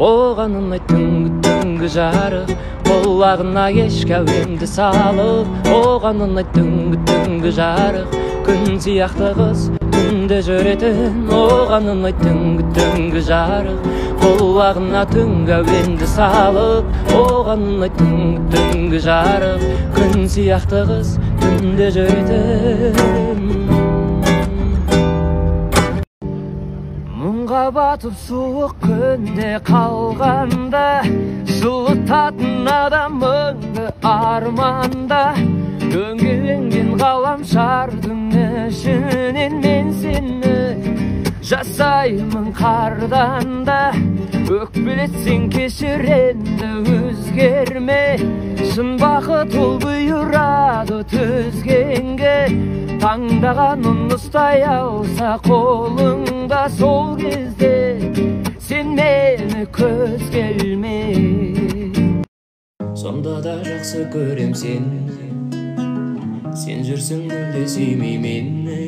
Оған ұнайды түнгі жарық, құлағына кешкі әуенді салып. Оған ұнайды түнгі жарық, күн сияқты қыз түнде жүретін. Оған ұнайды түнгі жарық, құлағына түнгі әуенді салып. Оған ұнайды түнгі жарық, күн сияқты қыз түнде жүретін. Мұңға батып суық күнде қалғанда, жылытатын адамыңды арманда. Дөңгеленген ғаламшардың ішінен мен сені жасаймын қардан да. Өкпелетсең кешір енді өзгерме, шын бақыт ол бұйырады төзгенге. Таңдағанын ұстай алса қолыңда, сол кезде сен мені көз келме. Сонда да жақсы көрем сені, сен жүрсің мүлде сүймей мені.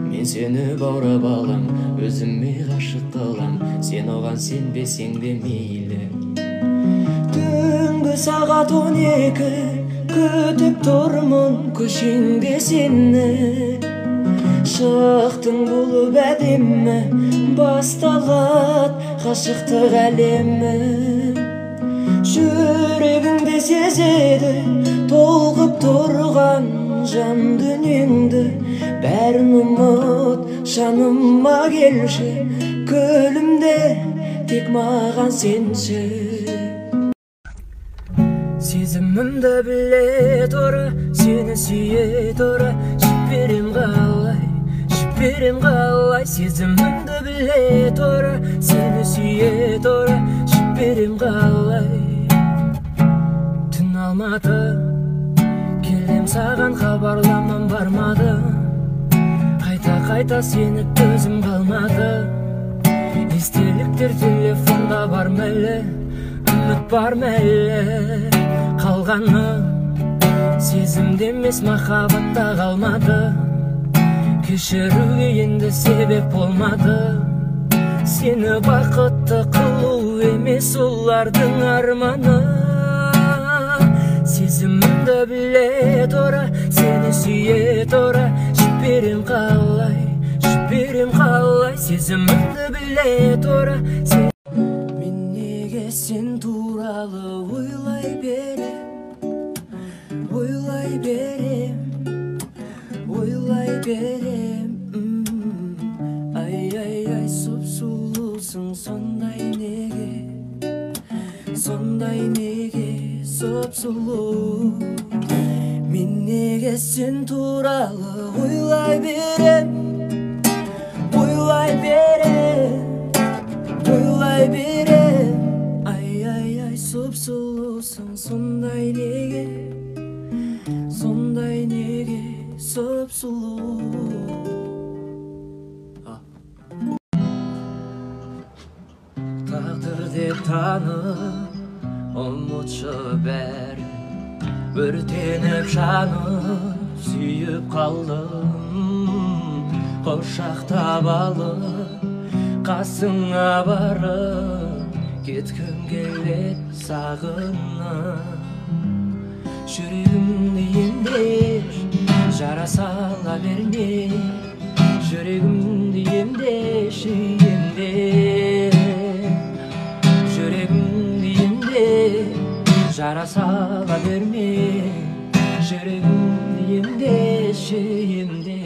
Мен сені баурап алам, өзіме ғашық қылам, сен оған сенбесең де мейлі. Түнгі сағат 12, күтіп тұрмын көшеңде сені. Шықтың болып әдемі, басталады ғашықтық әлемі. Жүрегіңде сезеді толқып тұрған жан дүниеңді. Бәрін ұмыт, жаныма келші, күлімде тек маған сенші. Сезімімді біле тұра, сені сүйе тұра, жіберем қалай, жіберем қалай. Сезімімді біле тұра, сені сүйе тұра, жіберем қалай. Түн Алматы, келем саған, хабарламам бармады. Қайта-қайта сені төзім қалмады. Естеліктер телефонда бар мәлі, үміт бар мәлі. Қалғаны сезімде емес, махаббатта қалмады. Кешіруге енді себеп болмады. Сені бақытты қылу емес олардың арманы. Сезімімді біле тұра, сені сүйе тұра, жіберем қалай, жіберем қалай. Сезімімді біле тұра. Мен неге сен туралы ойлай берем, ойлай берем, ойлай берем. Ай-ай-ай, сұп-сұлусың сондай неге, сондай неге сұп-сұлу. Мен неге сен туралы ойлай берем, ойлай берем, ойлай берем. Ай-ай-ай, сұп-сұлусың сондай неге, сондай неге сұп-сұлу. Тағдыр деп танып, ұмытшы бәрін, өртеніп жанып, сүйіп қалдым. Құшақтап алып, қасыңа барып, кеткім келеді сағынып. Жүрегімді емдеші, жара сала берме. Жүрегімді емдеші, емде. Жүрегімді емде, жара сала берме. Жүрегімді емдеші, емде.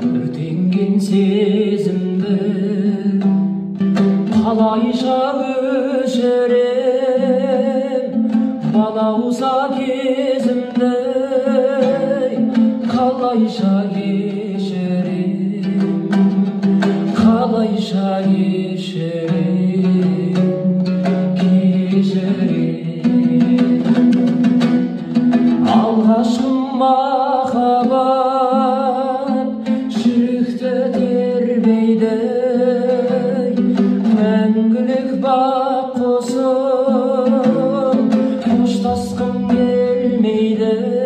Өртенген сезімді қалайша өшірем, балауса кезімді қалайша кешірем, қалайша кешірем, кешірем. Алғашқы махаббат жүректі тербейді, мәңгілік бақ қосып қоштасқым келмейді. Келмейді.